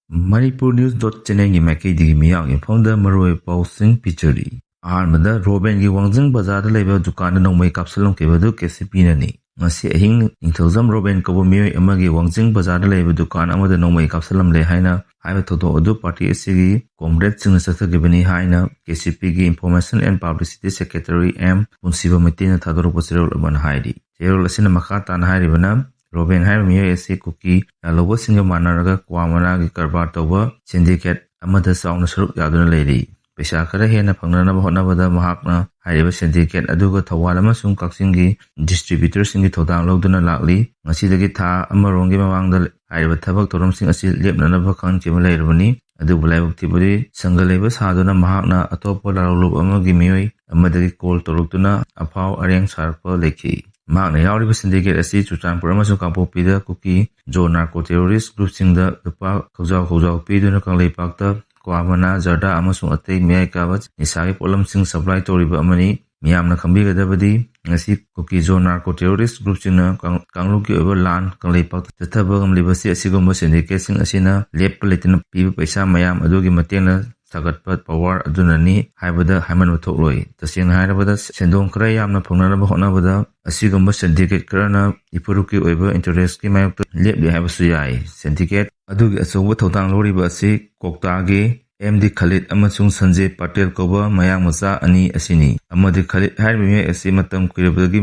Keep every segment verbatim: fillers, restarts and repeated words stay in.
Manipur News dot channelꯒꯤ ꯃꯥꯏꯀꯩꯗꯒꯤ ꯃꯤꯌꯥꯝꯒꯤ ꯃꯐꯝꯗ ꯃꯔꯨꯑꯣꯏꯕ ꯄꯥꯎꯁꯤꯡ ꯄꯤꯖꯔꯤ꯫ ꯑꯍꯥꯟꯕꯗ, ꯔꯣꯕꯦꯟꯒꯤ ꯋꯥꯡꯖꯤꯡ ꯕꯖꯥꯔꯗ ꯂꯩꯕ ꯗꯨꯀꯥꯟꯗ ꯅꯣꯡꯃꯩ ꯀꯥꯞꯁꯤꯜꯂꯝꯈꯤꯕ ꯑꯗꯨ ꯀꯦ ꯁꯤ ꯄꯤꯅꯅꯤ꯫ ꯉꯁꯤ ꯑꯍꯤꯡ ꯅꯤꯡꯊꯧꯖꯝ ꯔꯣꯕꯦꯟ ꯀꯧꯕ ꯃꯤꯑꯣꯏ ꯑꯃꯒꯤ ꯋꯥꯡꯖꯤꯡ ꯕꯖꯥꯔꯗ ꯂꯩꯕ ꯗꯨꯀꯥꯟ ꯑꯃꯗ ꯅꯣꯡꯃꯩ ꯀꯥꯞꯁꯤꯜꯂꯝꯂꯦ ꯍꯥꯏꯅ ꯍꯥꯏꯕ ꯊꯧꯗꯣꯛ ꯑꯗꯨ ꯄꯥꯔꯇꯤ ꯑꯁꯤꯒꯤ ꯀꯣꯝꯔꯦꯗꯁꯤꯡꯅ ꯆꯠꯊꯈꯤꯕꯅꯤ ꯍꯥꯏꯅ ꯀꯦ ꯁꯤ ꯄꯤꯒꯤ Information and Publicity Secretary M Punshiba ꯃꯩꯇꯩꯅ ꯊꯥꯗꯣꯔꯛꯄ ꯆꯦꯔꯣꯜ ꯑꯃꯅ ꯍꯥꯏꯔꯤ꯫ ꯆꯦꯔꯣꯜ ꯑꯁꯤꯅ ꯃꯈꯥ ꯇꯥꯅ ꯍꯥꯏꯔꯤꯕꯅ, ꯔꯣꯕꯦꯟ ꯍꯥꯏꯔꯤꯕ ꯃꯤꯑꯣꯏ ꯑꯁꯤ ꯀꯨꯀꯤ ꯂꯥꯜꯍꯧꯕꯁꯤꯡꯒ ꯃꯥꯟꯅꯔꯒ ꯀ꯭ꯋꯥ ꯃꯅꯥꯒꯤ ꯀꯔꯕꯥꯔ ꯇꯧꯕ ꯁꯤꯟꯗꯤꯀꯦꯠ ꯑꯃꯗ ꯆꯥꯎꯅ ꯁꯔꯨꯛ ꯌꯥꯗꯨꯅ ꯂꯩꯔꯤ꯫ ꯄꯩꯁꯥ ꯈꯔ ꯍꯦꯟꯅ ꯐꯪꯅꯅꯕ ꯍꯣꯠꯅꯕꯗ ꯃꯍꯥꯛꯅ ꯍꯥꯏꯔꯤꯕ ꯁꯤꯟꯗꯤꯀꯦꯠ ꯑꯗꯨꯒ ꯊꯧꯕꯥꯜ ꯑꯃꯁꯨꯡ ꯀꯛꯆꯤꯡꯒꯤ ꯗꯤꯁꯇ꯭ꯔꯤꯕ꯭ꯌꯨꯇꯔꯁꯤꯡꯒꯤ ꯊꯧꯗꯥꯡ ꯂꯧꯗꯨꯅ ꯂꯥꯛꯂꯤ꯫ ꯉꯁꯤꯗꯒꯤ ꯊꯥ ꯑꯃꯔꯣꯝꯒꯤ ꯃꯃꯥꯡꯗ ꯍꯥꯏꯔꯤꯕ ꯊꯕꯛ ꯊꯧꯔꯝꯁꯤꯡ ꯑꯁꯤ ꯂꯦꯞꯅꯅꯕ ꯈꯪꯍꯟꯈꯤꯕ ꯂꯩꯔꯕꯅꯤ꯫ ꯑꯗꯨꯕꯨ ꯂꯥꯏꯕꯛ ꯊꯤꯕꯗꯤ, ꯁꯪꯒ ꯂꯩꯕ ꯁꯥꯗꯨꯅ ꯃꯍꯥꯛꯅ ꯑꯇꯣꯞꯄ ꯂꯥꯜꯍꯧꯂꯨꯞ ꯑꯃꯒꯤ ꯃꯤꯑꯣꯏ ꯑꯃꯗꯒꯤ ꯀꯣꯜ ꯇꯧꯔꯛꯇꯨꯅ ꯑꯐꯥꯎ ꯑꯔꯦꯡ ꯁꯥꯔꯛꯄ ꯂꯩꯈꯤ꯫ ꯃꯍꯥꯛꯅ ꯌꯥꯎꯔꯤꯕ ꯁꯤꯟꯗꯤꯀꯦꯠ ꯑꯁꯤ ꯆꯨꯔꯆꯥꯟꯄꯨꯔ ꯑꯃꯁꯨꯡ ꯀꯥꯡꯄꯣꯛꯄꯤꯗ ꯀꯨꯀꯤ ꯖꯣ ꯅꯥꯔꯀꯣ ꯇꯦꯔꯣꯔꯤꯁ ꯒ꯭ꯔꯨꯞꯁꯤꯡꯗ ꯂꯨꯄꯥ ꯈꯧꯖꯥꯎ ꯈꯧꯖꯥꯎ ꯄꯤꯗꯨꯅ ꯀꯪꯂꯩꯄꯥꯛꯇ ꯀ꯭ꯋꯥ ꯃꯅꯥ, ꯖꯔꯗꯥ ꯑꯃꯁꯨꯡ ꯑꯇꯩ ꯃꯌꯥꯏ ꯀꯥꯕ ꯅꯤꯁꯥꯒꯤ ꯄꯣꯠꯂꯝꯁꯤꯡ ꯁꯄ꯭ꯂꯥꯏ ꯇꯧꯔꯤꯕ ꯑꯃꯅꯤ꯫ ꯃꯤꯌꯥꯝꯅ ꯈꯪꯕꯤꯒꯗꯕꯗꯤ, ꯉꯁꯤ ꯀꯨꯀꯤ ꯖꯣ ꯅꯥꯔꯀꯣ ꯇꯦꯔꯣꯔꯤꯁ ꯒ꯭ꯔꯨꯞꯁꯤꯡꯅ ꯀꯥꯡ-, ꯀꯥꯡꯂꯨꯞꯀꯤ ꯑꯣꯏꯕ ꯂꯥꯟ ꯀꯪꯂꯩꯄꯥꯛꯇ ꯆꯠꯊꯕ ꯉꯝꯂꯤꯕꯁꯤ ꯑꯁꯤꯒꯨꯝꯕ ꯁꯤꯟꯗꯤꯀꯦꯠꯁꯤꯡ ꯑꯁꯤꯅ ꯂꯦꯞꯄ ꯂꯩꯇꯅ ꯄꯤꯕ ꯄꯩꯁꯥ ꯃꯌꯥꯝ ꯑꯗꯨꯒꯤ ꯃꯇꯦꯡꯅ ꯁꯥꯒꯠꯄ ꯄꯋꯥꯔ ꯑꯗꯨꯅꯅꯤ ꯍꯥꯏꯕꯗ ꯍꯥꯏꯃꯟꯕ ꯊꯣꯛꯂꯣꯏ꯫ ꯇꯁꯦꯡꯅ ꯍꯥꯏꯔꯕꯗ, ꯁꯦꯟꯗꯣꯡ ꯈꯔ ꯌꯥꯝꯅ ꯐꯪꯅꯅꯕ ꯍꯣꯠꯅꯕꯗ ꯑꯁꯤꯒꯨꯝꯕ ꯁꯤꯟꯗꯤꯀꯦꯠ ꯈꯔꯅ ꯏꯐꯨꯔꯨꯞꯀꯤ ꯑꯣꯏꯕ ꯏꯟꯇꯔꯦꯁꯀꯤ ꯃꯥꯌꯣꯛꯇ ꯂꯦꯞꯂꯤ ꯍꯥꯏꯕꯁꯨ ꯌꯥꯏ꯫ ꯁꯤꯟꯗꯤꯀꯦꯠ ꯑꯗꯨꯒꯤ ꯑꯆꯧꯕ ꯊꯧꯗꯥꯡ ꯂꯧꯔꯤꯕ ꯑꯁꯤ ꯀꯣꯛꯇꯥꯒꯤ ꯑꯦꯝ ꯗꯤ ꯈꯂꯤꯠ ꯑꯃꯁꯨꯡ ꯁꯟꯖꯦ ꯄꯇꯦꯜ ꯀꯧꯕ ꯃꯌꯥꯡ ꯃꯆꯥ ꯑꯅꯤ ꯑꯁꯤꯅꯤ꯫ ꯑꯃꯗꯤ ꯈꯂꯤꯠ ꯍꯥꯏꯔꯤꯕ ꯃꯤꯑꯣꯏ ꯑꯁꯤ ꯃꯇꯝ ꯀꯨꯏꯔꯕꯗꯒꯤ,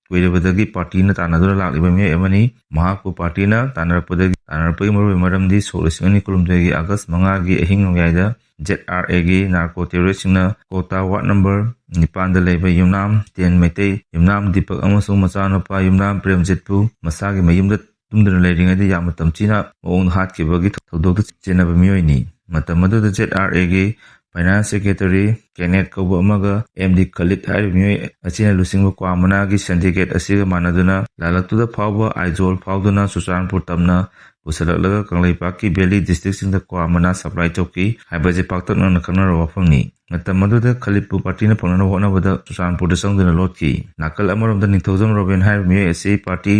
ꯀꯨꯏꯔꯕꯗꯒꯤ ꯄꯥꯔꯇꯤꯅ ꯇꯥꯟꯅꯗꯨꯅ ꯂꯥꯛꯂꯤꯕ ꯃꯤꯑꯣꯏ ꯑꯃꯅꯤ꯫ ꯃꯍꯥꯛꯄꯨ ꯄꯥꯔꯇꯤꯅ ꯇꯥꯟꯅꯔꯛꯄꯗꯒꯤ, ꯇꯥꯟꯅꯔꯛꯄꯒꯤ ꯃꯔꯨꯑꯣꯏꯕ ꯃꯔꯝꯗꯤ ꯁꯣꯛ ꯂꯤꯁꯤꯡ ꯑꯅꯤ ꯀꯨꯟꯍꯨꯝꯗꯣꯏꯒꯤ ꯑꯥꯒꯁ ꯃꯉꯥꯒꯤ ꯑꯍꯤꯡ ꯅꯣꯡꯌꯥꯏꯗ ꯖꯦꯠ ꯑꯥꯔ ꯑꯦꯒꯤ ꯅꯥꯔꯀꯣ ꯇꯦꯔꯣꯔꯤꯁꯁꯤꯡꯅ ꯀꯣꯛꯇꯥ ꯋꯥꯔꯗ ꯅꯝꯕꯔ ꯅꯤꯄꯥꯟꯗ ꯂꯩꯕ ꯌꯨꯝꯅꯥꯝ ꯇꯦꯟ ꯃꯩꯇꯩ ꯌꯨꯝꯅꯥꯝ ꯗꯤꯄꯛ ꯑꯃꯁꯨꯡ ꯃꯆꯥꯅꯨꯄꯥ ꯌꯨꯝꯅꯥꯝ ꯄ꯭ꯔꯦꯝꯖꯤꯠꯄꯨ ꯃꯁꯥꯒꯤ ꯃꯌꯨꯝꯗ ꯇꯨꯝꯗꯨꯅ ꯂꯩꯔꯤꯉꯩꯗ ꯌꯥꯝꯅ ꯇꯝꯊꯤꯅ ꯃꯑꯣꯡꯗ ꯍꯥꯠꯈꯤꯕꯒꯤ ꯊꯧꯗꯣꯛꯇ ꯆꯦꯟꯅꯕ ꯃꯤꯑꯣꯏꯅꯤ꯫ ꯃꯇꯝ ꯑꯗꯨꯗ ꯖꯦꯠ ꯑꯥꯔ ꯑꯦꯒꯤ ꯐꯥꯏꯅꯥꯟꯁ ꯁꯦꯀ꯭ꯔꯦꯇꯔꯤ ꯀꯦꯅꯦꯠ ꯀꯧꯕ ꯑꯃꯒ ꯑꯦꯝ ꯗꯤ ꯈꯂꯤꯠ ꯍꯥꯏꯔꯤꯕ ꯃꯤꯑꯣꯏ ꯑꯁꯤꯅ ꯂꯨꯆꯤꯡꯕ ꯀ꯭ꯋꯥ ꯃꯅꯥꯒꯤ ꯁꯤꯟꯗꯤꯀꯦꯠ ꯑꯁꯤꯒ ꯃꯥꯟꯅꯗꯨꯅ ꯂꯥꯂꯛꯇꯨꯗ ꯐꯥꯎꯕ ꯑꯥꯏꯖꯣꯜ ꯐꯥꯎꯗꯨꯅ ꯆꯨꯔꯆꯥꯟꯄꯨꯔ ꯇꯝꯅ ꯄꯨꯁꯤꯜꯂꯛꯂꯒ ꯀꯪꯂꯩꯄꯥꯛꯀꯤ ꯚꯦꯂꯤ ꯗꯤꯁꯇ꯭ꯔꯤꯛꯁꯤꯡꯗ ꯀ꯭ꯋꯥ ꯃꯅꯥ ꯁꯄ꯭ꯂꯥꯏ ꯇꯧꯈꯤ ꯍꯥꯏꯕꯁꯤ ꯄꯥꯛꯇꯛꯅꯅ ꯈꯪꯅꯔꯕ ꯋꯥꯐꯝꯅꯤ꯫ ꯃꯇꯝ ꯑꯗꯨꯗ ꯈꯂꯤꯠꯄꯨ ꯄꯥꯔꯇꯤꯅ ꯐꯪꯅꯅꯕ ꯍꯣꯠꯅꯕꯗ ꯆꯨꯔꯆꯥꯟꯄꯨꯔꯗ ꯆꯪꯗꯨꯅ ꯂꯣꯠꯈꯤ꯫ ꯅꯥꯀꯜ ꯑꯃꯔꯣꯝꯗ ꯅꯤꯡꯊꯧꯖꯝ ꯔꯣꯕꯤꯟ ꯍꯥꯏꯔꯤꯕ ꯃꯤꯑꯣꯏ ꯑꯁꯤ ꯄꯥꯔꯇꯤ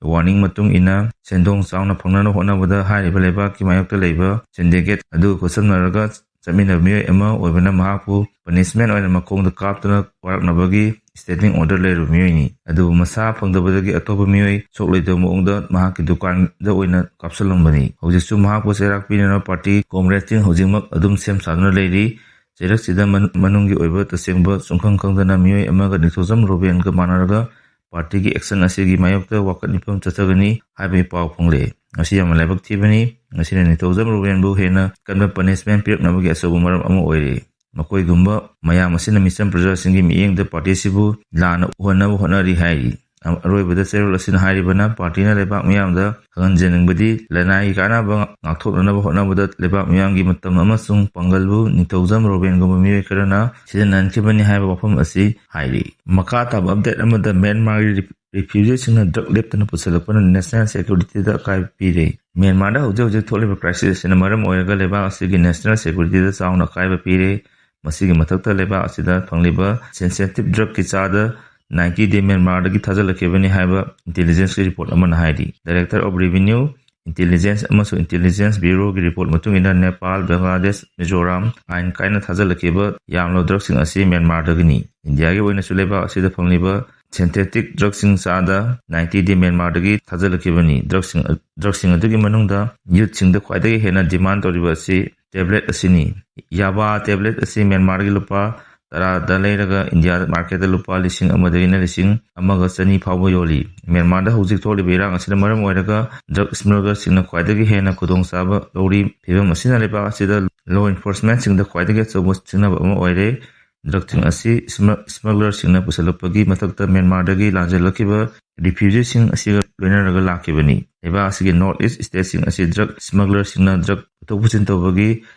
ꯋꯥꯔꯅꯤꯡ ꯃꯇꯨꯡ ꯏꯟꯅ ꯁꯦꯟꯗꯣꯡ ꯆꯥꯎꯅ ꯐꯪꯅꯅꯕ ꯍꯣꯠꯅꯕꯗ ꯍꯥꯏꯔꯤꯕ ꯂꯩꯕꯥꯛꯀꯤ ꯃꯥꯌꯣꯛꯇ ꯂꯩꯕ ꯁꯤꯟꯗꯤꯀꯦꯠ ꯑꯗꯨꯒ ꯈꯨꯠꯁꯝꯅꯔꯒ ꯆꯠꯃꯤꯟꯅꯕ ꯃꯤꯑꯣꯏ ꯑꯃ ꯑꯣꯏꯕꯅ ꯃꯍꯥꯛꯄꯨ ꯄꯅꯤꯁꯃꯦꯟ ꯑꯣꯏꯅ ꯃꯈꯣꯡꯗ ꯀꯥꯞꯇꯨꯅ ꯋꯥꯔꯛꯅꯕꯒꯤ ꯁ꯭ꯇꯦꯟꯗꯤꯡ ꯑꯣꯔꯗꯔ ꯂꯩꯔꯕ ꯃꯤꯑꯣꯏꯅꯤ꯫ ꯑꯗꯨꯕꯨ ꯃꯁꯥ ꯐꯪꯗꯕꯗꯒꯤ ꯑꯇꯣꯞꯄ ꯃꯤꯑꯣꯏ ꯁꯣꯛꯂꯣꯏꯗꯕ ꯃꯑꯣꯡꯗ ꯃꯍꯥꯛꯀꯤ ꯗꯨꯀꯥꯟꯗ ꯑꯣꯏꯅ ꯀꯥꯞꯁꯤꯜꯂꯝꯕꯅꯤ꯫ ꯍꯧꯖꯤꯛꯁꯨ ꯃꯍꯥꯛꯄꯨ ꯆꯩꯔꯥꯛ ꯄꯤꯅꯅꯕ ꯄꯥꯔꯇꯤ ꯀꯣꯝꯔꯦꯗꯁꯤꯡ ꯍꯧꯖꯤꯛꯃꯛ ꯑꯗꯨꯝ ꯁꯦꯝ ꯁꯥꯗꯨꯅ ꯂꯩꯔꯤ꯫ ꯆꯩꯔꯛꯁꯤꯗ ꯃꯅꯨꯡꯒꯤ ꯑꯣꯏꯕ ꯇꯁꯦꯡꯕ ꯁꯨꯡꯈꯪ ꯈꯪꯗꯅ ꯃꯤꯑꯣꯏ ꯑꯃꯒ ꯅꯤꯡꯊꯧꯖꯝ ꯔꯣꯕꯦꯟꯒ ꯃꯥꯟꯅꯔꯒ ꯄꯥꯔꯇꯤꯒꯤ ꯑꯦꯛꯁꯟ ꯑꯁꯤꯒꯤ ꯃꯥꯌꯣꯛꯇ ꯋꯥꯀꯠ ꯃꯤꯐꯝ ꯆꯠꯊꯒꯅꯤ ꯍꯥꯏꯕꯒꯤ ꯄꯥꯎ ꯐꯪꯂꯦ꯫ ꯃꯁꯤ ꯌꯥꯝꯅ ꯂꯥꯏꯕꯛ ꯊꯤꯕꯅꯤ꯫ ꯃꯁꯤꯅ ꯅꯤꯡꯊꯧꯖꯝ ꯔꯣꯕꯦꯟꯕꯨ ꯍꯦꯟꯅ ꯀꯟꯕ ꯄꯅꯤꯁꯃꯦꯟ ꯄꯤꯔꯛꯅꯕꯒꯤ ꯑꯆꯧꯕ ꯃꯔꯝ ꯑꯃ ꯑꯣꯏꯔꯦ꯫ ꯃꯈꯣꯏꯒꯨꯝꯕ ꯃꯌꯥꯝ ꯑꯁꯤꯅ ꯃꯤꯆꯝ ꯄ꯭ꯔꯖꯥꯁꯤꯡꯒꯤ ꯃꯤꯠꯌꯦꯡꯗ ꯄꯥꯔꯇꯤꯁꯤꯕꯨ ꯂꯥꯟꯅ ꯎꯍꯟꯅꯕ ꯍꯣꯠꯅꯔꯤ ꯍꯥꯏꯔꯤ꯫ ꯑꯔꯣꯏꯕꯗ ꯆꯦꯔꯣꯜ ꯑꯁꯤꯅ ꯍꯥꯏꯔꯤꯕꯅ ꯄꯥꯔꯇꯤꯅ ꯂꯩꯕꯥꯛ ꯃꯤꯌꯥꯝꯗ ꯈꯪꯍꯟꯖꯅꯤꯡꯕꯗꯤ ꯂꯅꯥꯏꯒꯤ ꯀꯥꯟꯅꯕ ꯉꯥꯛꯊꯣꯛꯅꯅꯕ ꯍꯣꯠꯅꯕꯗ ꯂꯩꯕꯥꯛ ꯃꯤꯌꯥꯝꯒꯤ ꯃꯇꯝ ꯑꯃꯁꯨꯡ ꯄꯥꯡꯒꯜꯕꯨ ꯅꯤꯡꯊꯧꯖꯝ ꯔꯣꯕꯦꯟꯒꯨꯝꯕ ꯃꯤꯑꯣꯏ ꯈꯔꯅ ꯁꯤꯖꯤꯟꯅꯍꯟꯈꯤꯕꯅꯤ ꯍꯥꯏꯕ ꯋꯥꯐꯝ ꯑꯁꯤ ꯍꯥꯏꯔꯤ꯫ ꯃꯈꯥ ꯇꯥꯕ ꯑꯞꯗꯦꯠ ꯑꯃꯗ ꯃ꯭ꯌꯥꯟꯃꯥꯔꯒꯤ ꯔꯤꯐ꯭ꯌꯨꯖꯤꯁꯤꯡꯅ ꯗ꯭ꯔꯒ ꯂꯦꯞꯇꯅ ꯄꯨꯁꯤꯜꯂꯛꯄꯅ ꯅꯦꯁꯅꯦꯜ ꯁꯦꯀ꯭ꯌꯨꯔꯤꯇꯤꯗ ꯑꯀꯥꯏꯕ ꯄꯤꯔꯦ꯫ ꯃ꯭ꯌꯥꯟꯃꯥꯔꯗ ꯍꯧꯖꯤꯛ ꯍꯧꯖꯤꯛ ꯊꯣꯛꯂꯤꯕ ꯀ꯭ꯔꯥꯏꯁꯤꯁ ꯑꯁꯤꯅ ꯃꯔꯝ ꯑꯣꯏꯔꯒ ꯂꯩꯕꯥꯛ ꯑꯁꯤꯒꯤ ꯅꯦꯁꯅꯦꯜ ꯁꯦꯀ꯭ꯌꯨꯔꯤꯇꯤꯗ ꯆꯥꯎꯅ ꯑꯀꯥꯏꯕ ꯄꯤꯔꯦ꯫ ꯃꯁꯤꯒꯤ ꯃꯊꯛꯇ ꯂꯩꯕꯥꯛ ꯑꯁꯤꯗ ꯐꯪꯂꯤꯕ ꯁꯦꯟꯁꯤꯇꯤꯚ ꯗ꯭ꯔꯒꯀꯤ ꯆꯥꯗ ꯅꯥꯏꯟꯇꯤꯗꯤ ꯃ꯭ꯌꯥꯟꯃꯥꯔꯗꯒꯤ ꯊꯥꯖꯤꯜꯂꯛꯈꯤꯕꯅꯤ ꯍꯥꯏꯕ ꯏꯟꯇꯦꯂꯤꯖꯦꯟꯁꯀꯤ ꯔꯤꯄꯣꯔꯠ ꯑꯃꯅ ꯍꯥꯏꯔꯤ꯫ ꯗꯥꯏꯔꯦꯛꯇꯔ ꯑꯣꯐ ꯔꯦꯚꯤꯅ꯭ꯌꯨ, ꯏꯟꯇꯦꯂꯤꯖꯦꯟꯁ ꯑꯃꯁꯨꯡ ꯏꯟꯇꯦꯂꯤꯖꯦꯟꯁ ꯕ꯭ꯌꯨꯔꯣꯒꯤ ꯔꯤꯄꯣꯔꯠ ꯃꯇꯨꯡ ꯏꯟꯅ ꯅꯦꯄꯥꯜ, ꯕꯪꯒ꯭ꯂꯥꯗꯦꯁ, ꯃꯤꯖꯣꯔꯥꯝ ꯑꯥꯏꯟ ꯀꯥꯏꯅ ꯊꯥꯖꯤꯜꯂꯛꯈꯤꯕ ꯌꯥꯝꯂꯕ ꯗ꯭ꯔꯒꯁꯤꯡ ꯑꯁꯤ ꯃ꯭ꯌꯥꯟꯃꯥꯔꯗꯒꯤꯅꯤ꯫ ꯏꯟꯗꯤꯌꯥꯒꯤ ꯑꯣꯏꯅꯁꯨ ꯂꯩꯕꯥꯛ ꯑꯁꯤꯗ ꯐꯪꯂꯤꯕ ꯁꯦꯟꯊꯦꯇꯤꯛ ꯗ꯭ꯔꯒꯁꯤꯡ ꯆꯥꯗ ꯅꯥꯏꯟꯇꯤꯗꯤ ꯃ꯭ꯌꯥꯟꯃꯥꯔꯗꯒꯤ ꯊꯥꯖꯤꯜꯂꯛꯈꯤꯕꯅꯤ꯫ ꯗ꯭ꯔꯒꯁꯤꯡ, ꯗ꯭ꯔꯒꯁꯤꯡ ꯑꯗꯨꯒꯤ ꯃꯅꯨꯡꯗ ꯌꯨꯠꯁꯤꯡꯗ ꯈ꯭ꯋꯥꯏꯗꯒꯤ ꯍꯦꯟꯅ ꯗꯤꯃꯥꯟ ꯇꯧꯔꯤꯕ ꯑꯁꯤ ꯇꯦꯕ꯭ꯂꯦꯠ ꯑꯁꯤꯅꯤ꯫ ꯌꯥꯕꯥ ꯇꯦꯕ꯭ꯂꯦꯠ ꯑꯁꯤ ꯃ꯭ꯌꯥꯟꯃꯥꯔꯒꯤ ꯂꯨꯄꯥ ꯇꯔꯥꯗ ꯂꯩꯔꯒ ꯏꯟꯗꯤꯌꯥ ꯃꯥꯔꯀꯦꯠꯇ ꯂꯨꯄꯥ ꯂꯤꯁꯤꯡ ꯑꯃꯗꯒꯤꯅ ꯂꯤꯁꯤꯡ ꯑꯃꯒ ꯆꯅꯤ ꯐꯥꯎꯕ ꯌꯣꯜꯂꯤ꯫ ꯃ꯭ꯌꯥꯟꯃꯥꯔꯗ ꯍꯧꯖꯤꯛ ꯊꯣꯛꯂꯤꯕ ꯏꯔꯥꯡ ꯑꯁꯤꯅ ꯃꯔꯝ ꯑꯣꯏꯔꯒ ꯗ꯭ꯔꯒ ꯁ꯭ꯃꯒꯂꯔꯁꯤꯡꯅ ꯈ꯭ꯋꯥꯏꯗꯒꯤ ꯍꯦꯟꯅ ꯈꯨꯗꯣꯡꯆꯥꯕ ꯂꯧꯔꯤ꯫ ꯐꯤꯕꯝ ꯑꯁꯤꯅ ꯂꯩꯕꯥꯛ ꯑꯁꯤꯗ ꯂꯣ ꯏꯟꯐꯣꯔꯁꯃꯦꯟꯁꯤꯡꯗ ꯈ꯭ꯋꯥꯏꯗꯒꯤ ꯑꯆꯧꯕ ꯁꯤꯡꯅꯕ ꯑꯃ ꯑꯣꯏꯔꯦ꯫ ꯗ꯭ꯔꯒꯁꯤꯡ ꯑꯁꯤ ꯁ꯭ꯃ-, ꯁ꯭ꯃꯒꯂꯔꯁꯤꯡꯅ ꯄꯨꯁꯤꯜꯂꯛꯄꯒꯤ ꯃꯊꯛꯇ ꯃ꯭ꯌꯥꯟꯃꯥꯔꯗꯒꯤ ꯂꯥꯟꯖꯦꯜꯂꯛꯈꯤꯕ ꯔꯤꯐ꯭ꯌꯨꯖꯤꯁꯤꯡ ꯑꯁꯤꯒ ꯂꯣꯏꯅꯔꯒ ꯂꯥꯛꯈꯤꯕꯅꯤ꯫ ꯂꯩꯕꯥꯛ ꯑꯁꯤꯒꯤ ꯅꯣꯔꯠ ꯏꯁ ꯁ꯭ꯇꯦꯠꯁꯤꯡ ꯑꯁꯤ ꯗ꯭ꯔꯒ ꯁ꯭ꯃꯒꯂꯔꯁꯤꯡꯅ ꯗ꯭ꯔꯒ ꯄꯨꯊꯣꯛ ꯄꯨꯁꯤꯟ ꯇꯧꯕꯒꯤ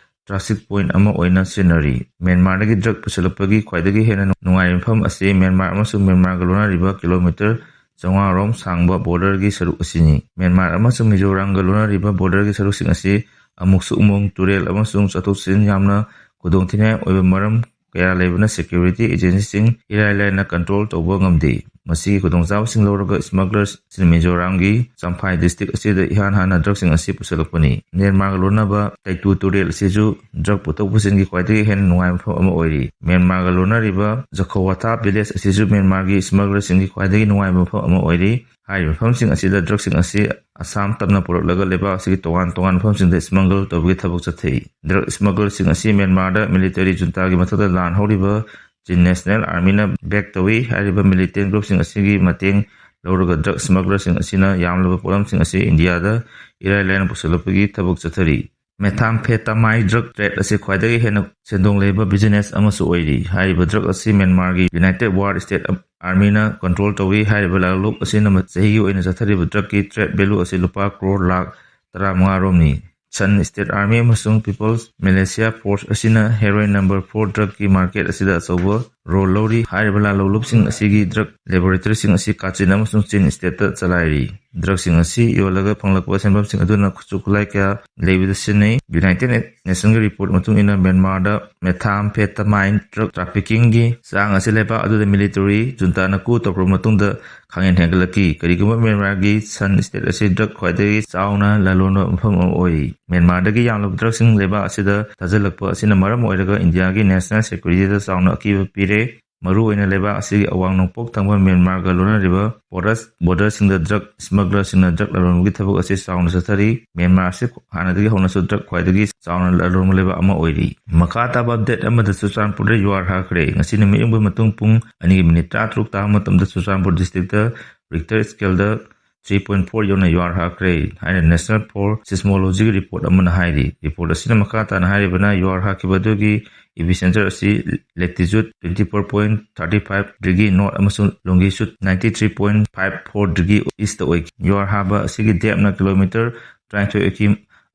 ꯇ꯭ꯔꯥꯐꯤꯛ ꯄꯣꯏꯟꯠ ꯑꯃ ꯑꯣꯏꯅ ꯁꯤꯖꯤꯟꯅꯔꯤ꯫ ꯃ꯭ꯌꯥꯟꯃꯥꯔꯗꯒꯤ ꯗ꯭ꯔꯒ ꯄꯨꯁꯤꯜꯂꯛꯄꯒꯤ ꯈ꯭ꯋꯥꯏꯗꯒꯤ ꯍꯦꯟꯅ ꯅꯨꯡꯉꯥꯏꯕ ꯃꯐꯝ ꯑꯁꯤ ꯃ꯭ꯌꯥꯟꯃꯥꯔ ꯑꯃꯁꯨꯡ ꯃ꯭ꯌꯥꯟꯃꯥꯔꯒ ꯂꯣꯟꯅꯔꯤꯕ ꯀꯤꯂꯣꯃꯤꯇꯔ ꯆꯥꯝꯃꯉꯥ ꯔꯣꯝ ꯁꯥꯡꯕ ꯕꯣꯔꯗꯔꯒꯤ ꯁꯔꯨꯛ ꯑꯁꯤꯅꯤ꯫ ꯃ꯭ꯌꯥꯟꯃꯥꯔ ꯑꯃꯁꯨꯡ ꯃꯤꯖꯣꯔꯥꯝꯒ ꯂꯣꯟꯅꯔꯤꯕ ꯕꯣꯔꯗꯔꯒꯤ ꯁꯔꯨꯛꯁꯤꯡ ꯑꯁꯤ ꯑꯃꯨꯛꯁꯨ ꯎꯃꯪ, ꯇꯨꯔꯦꯜ ꯑꯃꯁꯨꯡ ꯆꯠꯊꯣꯛ ꯆꯠꯁꯤꯟ ꯌꯥꯝꯅ ꯈꯨꯗꯣꯡꯊꯤꯅꯤꯡꯉꯥꯏ ꯑꯣꯏꯕ ꯃꯔꯝ ꯀꯌꯥ ꯂꯩꯕꯅ ꯁꯦꯀ꯭ꯌꯨꯔꯤꯇꯤ ꯑꯦꯖꯦꯟꯁꯤꯁꯤꯡ ꯏꯔꯥꯏ ꯂꯥꯏꯅ ꯀꯟꯇ꯭ꯔꯣꯜ ꯇꯧꯕ ꯉꯝꯗꯦ꯫ ꯃꯁꯤꯒꯤ ꯈꯨꯗꯣꯡꯆꯥꯕꯁꯤꯡ ꯂꯧꯔꯒ ꯁ꯭ꯃꯒꯂꯔꯁꯤꯡ ꯃꯤꯖꯣꯔꯥꯝꯒꯤ ꯆꯝꯐꯥꯏ ꯗꯤꯁꯇ꯭ꯔꯤꯛ ꯑꯁꯤꯗ ꯏꯍꯥꯟ ꯍꯥꯟꯅ ꯗ꯭ꯔꯒꯁꯤꯡ ꯑꯁꯤ ꯄꯨꯁꯤꯜꯂꯛꯄꯅꯤ꯫ ꯃ꯭ꯌꯥꯟꯃꯥꯔꯒ ꯂꯣꯟꯅꯕ ꯇꯩꯇꯨ ꯇꯨꯔꯦꯜ ꯑꯁꯤꯁꯨ ꯗ꯭ꯔꯒ ꯄꯨꯊꯣꯛ ꯄꯨꯁꯤꯟꯒꯤ ꯈ꯭ꯋꯥꯏꯗꯒꯤ ꯍꯦꯟꯅ ꯅꯨꯡꯉꯥꯏꯕ ꯃꯐꯝ ꯑꯃ ꯑꯣꯏꯔꯤ꯫ ꯃ꯭ꯌꯥꯟꯃꯥꯔꯒ ꯂꯣꯟꯅꯔꯤꯕ ꯖꯈꯣꯋꯥꯊꯥ ꯚꯤꯂꯦꯖ ꯑꯁꯤꯁꯨ ꯃ꯭ꯌꯥꯟꯃꯥꯔꯒꯤ ꯁ꯭ꯃꯒꯂꯔꯁꯤꯡꯒꯤ ꯈ꯭ꯋꯥꯏꯗꯒꯤ ꯅꯨꯡꯉꯥꯏꯕ ꯃꯐꯝ ꯑꯃ ꯑꯣꯏꯔꯤ꯫ ꯍꯥꯏꯔꯤꯕ ꯃꯐꯝꯁꯤꯡ ꯑꯁꯤꯗ ꯗ꯭ꯔꯒꯁꯤꯡ ꯑꯁꯤ ꯑꯁꯥꯝ ꯇꯝꯅ ꯄꯨꯔꯛꯂꯒ ꯂꯩꯕꯥꯛ ꯑꯁꯤꯒꯤ ꯇꯣꯉꯥꯟ ꯇꯣꯉꯥꯟꯕ ꯃꯐꯝꯁꯤꯡꯗ ꯁ꯭ꯃꯒꯜ ꯇꯧꯕꯒꯤ ꯊꯕꯛ ꯆꯠꯊꯩ꯫ ꯗ꯭ꯔꯒ ꯁ꯭ꯃꯒꯜꯁꯤꯡ ꯑꯁꯤ ꯃ꯭ꯌꯥꯟꯃꯥꯔꯗ ꯃꯤꯂꯤꯇꯔꯤ ꯖꯨꯟꯇꯥꯒꯤ ꯃꯊꯛꯇ ꯂꯥꯟ ꯍꯧꯔꯤꯕ ꯆꯤꯟ ꯅꯦꯁꯅꯦꯜ ꯑꯥꯔꯃꯤꯅ ꯕꯦꯛ ꯇꯧꯏ꯫ ꯍꯥꯏꯔꯤꯕ ꯃꯤꯂꯤꯇꯦꯟ ꯒ꯭ꯔꯨꯞꯁꯤꯡ ꯑꯁꯤꯒꯤ ꯃꯇꯦꯡ ꯂꯧꯔꯒ ꯗ꯭ꯔꯒ ꯁ꯭ꯃꯒꯂꯔꯁꯤꯡ ꯑꯁꯤꯅ ꯌꯥꯝꯂꯕ ꯄꯣꯠꯂꯝꯁꯤꯡ ꯑꯁꯤ ꯏꯟꯗꯤꯌꯥꯗ ꯏꯔꯥꯏ ꯂꯥꯏꯅ ꯄꯨꯁꯤꯜꯂꯛꯄꯒꯤ ꯊꯕꯛ ꯆꯠꯊꯔꯤ꯫ ꯃꯦꯊꯥꯝꯐꯦꯇꯥꯃꯥꯏꯟ ꯗ꯭ꯔꯒ ꯇ꯭ꯔꯦꯗ ꯑꯁꯤ ꯈ꯭ꯋꯥꯏꯗꯒꯤ ꯍꯦꯟꯅ ꯁꯦꯟꯗꯣꯡ ꯂꯩꯕ ꯕꯤꯖꯤꯅꯦꯁ ꯑꯃꯁꯨ ꯑꯣꯏꯔꯤ꯫ ꯍꯥꯏꯔꯤꯕ ꯗ꯭ꯔꯒ ꯑꯁꯤ ꯃ꯭ꯌꯥꯟꯃꯥꯔꯒꯤ ꯌꯨꯅꯥꯏꯇꯦꯗ ꯋꯥꯔ ꯁ꯭ꯇꯦꯠ ꯑꯥꯔꯃꯤꯅ ꯀꯟꯇ꯭ꯔꯣꯜ ꯇꯧꯏ꯫ ꯍꯥꯏꯔꯤꯕ ꯂꯥꯂꯣꯡ ꯑꯁꯤꯅ ꯆꯍꯤꯒꯤ ꯑꯣꯏꯅ ꯆꯠꯊꯔꯤꯕ ꯗ꯭ꯔꯒꯀꯤ ꯇ꯭ꯔꯦꯗ ꯚꯦꯂꯨ ꯑꯁꯤ ꯂꯨꯄꯥ ꯀ꯭ꯔꯣꯔ ꯂꯥꯈ ꯇꯔꯥꯃꯉꯥ ꯔꯣꯝꯅꯤ꯫ ꯁꯟ ꯁ꯭ꯇꯦꯠ ꯑꯥꯔꯃꯤ ꯑꯃꯁꯨꯡ ꯄꯤꯄꯜꯁ ꯃꯤꯂꯤꯁꯤꯌꯥ ꯐꯣꯔꯁ ꯑꯁꯤꯅ ꯍꯦꯔꯣꯏꯟ ꯅꯝꯕꯔ ꯐꯣꯔ ꯗ꯭ꯔꯒꯀꯤ ꯃꯥꯔꯀꯦꯠ ꯑꯁꯤꯗ ꯑꯆꯧꯕ ꯔꯣꯜ ꯂꯧꯔꯤ꯫ ꯍꯥꯏꯔꯤꯕ ꯂꯥꯂꯣꯡꯂꯨꯞꯁꯤꯡ ꯑꯁꯤꯒꯤ ꯗ꯭ꯔꯒ ꯂꯦꯕꯣꯔꯦꯇꯔꯤꯁꯤꯡ ꯑꯁꯤ ꯀꯥꯆꯤꯟ ꯑꯃꯁꯨꯡ ꯆꯤꯟ ꯁ꯭ꯇꯦꯠꯇ ꯆꯂꯥꯏꯔꯤ꯫ ꯗ꯭ꯔꯒꯁꯤꯡ ꯑꯁꯤ ꯌꯣꯜꯂꯒ ꯐꯪꯂꯛꯄ ꯁꯦꯟꯐꯝꯁꯤꯡ ꯑꯗꯨꯅ ꯈꯨꯠꯁꯨ ꯈꯨꯠꯂꯥꯏ ꯀꯌꯥ ꯂꯩꯕꯗ ꯁꯤꯖꯤꯟꯅꯩ꯫ ꯌꯨꯅꯥꯏꯇꯦꯗ ꯅꯦꯁꯟꯒꯤ ꯔꯤꯄꯣꯔꯠ ꯃꯇꯨꯡ ꯏꯟꯅ ꯃ꯭ꯌꯥꯟꯃꯥꯔꯗ ꯃꯦꯊꯥꯝꯐꯦꯇꯥꯃꯥꯏꯟ ꯗ꯭ꯔꯒ ꯇ꯭ꯔꯥꯐꯤꯀꯤꯡꯒꯤ ꯆꯥꯡ ꯑꯁꯤ ꯂꯩꯕꯥꯛ ꯑꯗꯨꯗ ꯃꯤꯂꯤꯇꯔꯤ ꯖꯨꯟꯇꯥꯅ ꯀꯨ ꯇꯧꯈ꯭ꯔꯕ ꯃꯇꯨꯡꯗ ꯈꯪꯍꯦꯟ ꯍꯦꯟꯒꯠꯂꯛꯈꯤ꯫ ꯀꯔꯤꯒꯨꯝꯕ ꯃ꯭ꯌꯥꯟꯃꯥꯔꯒꯤ ꯁꯟ ꯁ꯭ꯇꯦꯠ ꯑꯁꯤ ꯗ꯭ꯔꯒ ꯈ꯭ꯋꯥꯏꯗꯒꯤ ꯆꯥꯎꯅ ꯂꯂꯣꯟꯕ ꯃꯐꯝ ꯑꯃ ꯑꯣꯏꯔꯤ꯫ ꯃ꯭ꯌꯥꯟꯃꯥꯔꯗꯒꯤ ꯌꯥꯝꯂꯕ ꯗ꯭ꯔꯒꯁꯤꯡ ꯂꯩꯕꯥꯛ ꯑꯁꯤꯗ ꯊꯥꯖꯤꯜꯂꯛꯄ ꯑꯁꯤꯅ ꯃꯔꯝ ꯑꯣꯏꯔꯒ ꯏꯟꯗꯤꯌꯥꯒꯤ ꯅꯦꯁꯅꯦꯜ ꯁꯦꯀ꯭ꯌꯨꯔꯤꯇꯤꯗ ꯆꯥꯎꯅ ꯑꯀꯤꯕ ꯄꯤꯔꯦ꯫ ꯃꯔꯨꯑꯣꯏꯅ ꯂꯩꯕꯥꯛ ꯑꯁꯤꯒꯤ ꯑꯋꯥꯡ ꯅꯣꯡꯄꯣꯛ ꯊꯪꯕ ꯃ꯭ꯌꯥꯟꯃꯥꯔꯒ ꯂꯣꯟꯅꯔꯤꯕ ꯄꯣꯔꯁ ꯕꯣꯔꯗꯔꯁꯤꯡꯗ ꯗ꯭ꯔꯒ ꯁ꯭ꯃꯒꯂꯔꯁꯤꯡꯅ ꯗ꯭ꯔꯒ ꯂꯂꯣꯟꯕꯒꯤ ꯊꯕꯛ ꯑꯁꯤ ꯆꯥꯎꯅ ꯆꯠꯊꯔꯤ꯫ ꯃ꯭ꯌꯥꯟꯃꯥꯔ ꯑꯁꯤ ꯍꯥꯟꯅꯗꯒꯤ ꯍꯧꯅꯁꯨ ꯗ꯭ꯔꯒ ꯈ꯭ꯋꯥꯏꯗꯒꯤ ꯆꯥꯎꯅ ꯂꯂꯣꯟꯕ ꯂꯩꯕꯥꯛ ꯑꯃ ꯑꯣꯏꯔꯤ꯫ ꯃꯈꯥ ꯇꯥꯕ ꯑꯞꯗꯦꯠ ꯑꯃꯗ ꯆꯨꯔꯆꯥꯟꯄꯨꯔꯗ ꯌꯨꯍꯥꯔ ꯍꯥꯈ꯭ꯔꯦ꯫ ꯉꯁꯤ ꯅꯨꯃꯤꯠ ꯌꯨꯡꯕ ꯃꯇꯨꯡ ꯄꯨꯡ ꯑꯅꯤꯒꯤ ꯃꯤꯅꯤꯠ ꯇꯔꯥꯇꯔꯨꯛ ꯇꯥꯕ ꯃꯇꯝꯗ ꯆꯨꯔꯆꯥꯟꯄꯨꯔ ꯗꯤꯁꯇ꯭ꯔꯤꯛꯇ ꯔꯤꯛꯇꯔ ꯁ꯭ꯀꯦꯜꯗ ꯊ꯭ꯔꯤ ꯄꯣꯏꯟ ꯐꯣꯔ ꯌꯧꯅ ꯌꯨꯍꯥꯔ ꯍꯥꯈ꯭ꯔꯦ ꯍꯥꯏꯅ ꯅꯦꯁꯅꯦꯜ ꯐꯣꯔ ꯁꯤꯁꯃꯣꯂꯣꯖꯤꯒꯤ ꯔꯤꯄꯣꯔꯠ ꯑꯃꯅ ꯍꯥꯏꯔꯤ꯫ ꯔꯤꯄꯣꯔꯠ ꯑꯁꯤꯅ ꯃꯈꯥ ꯇꯥꯅ ꯍꯥꯏꯔꯤꯕꯅ ꯌꯨꯍꯥꯔ ꯍꯥꯈꯤꯕ ꯑꯗꯨꯒꯤ ꯏꯄꯤꯁꯦꯟꯇꯔ ꯑꯁꯤ latitude twenty four point thirty five degree north ꯑꯃꯁꯨꯡ longitude ninety three point five four degree east ꯑꯣꯏꯈꯤ꯫ ꯌꯨꯍꯥꯔ ꯍꯥꯕ ꯑꯁꯤꯒꯤ ꯗꯦꯞꯅ ꯀꯤꯂꯣꯃꯤꯇꯔ ꯇꯔꯥꯅꯤꯊꯣꯏ ꯑꯣꯏꯈꯤ꯫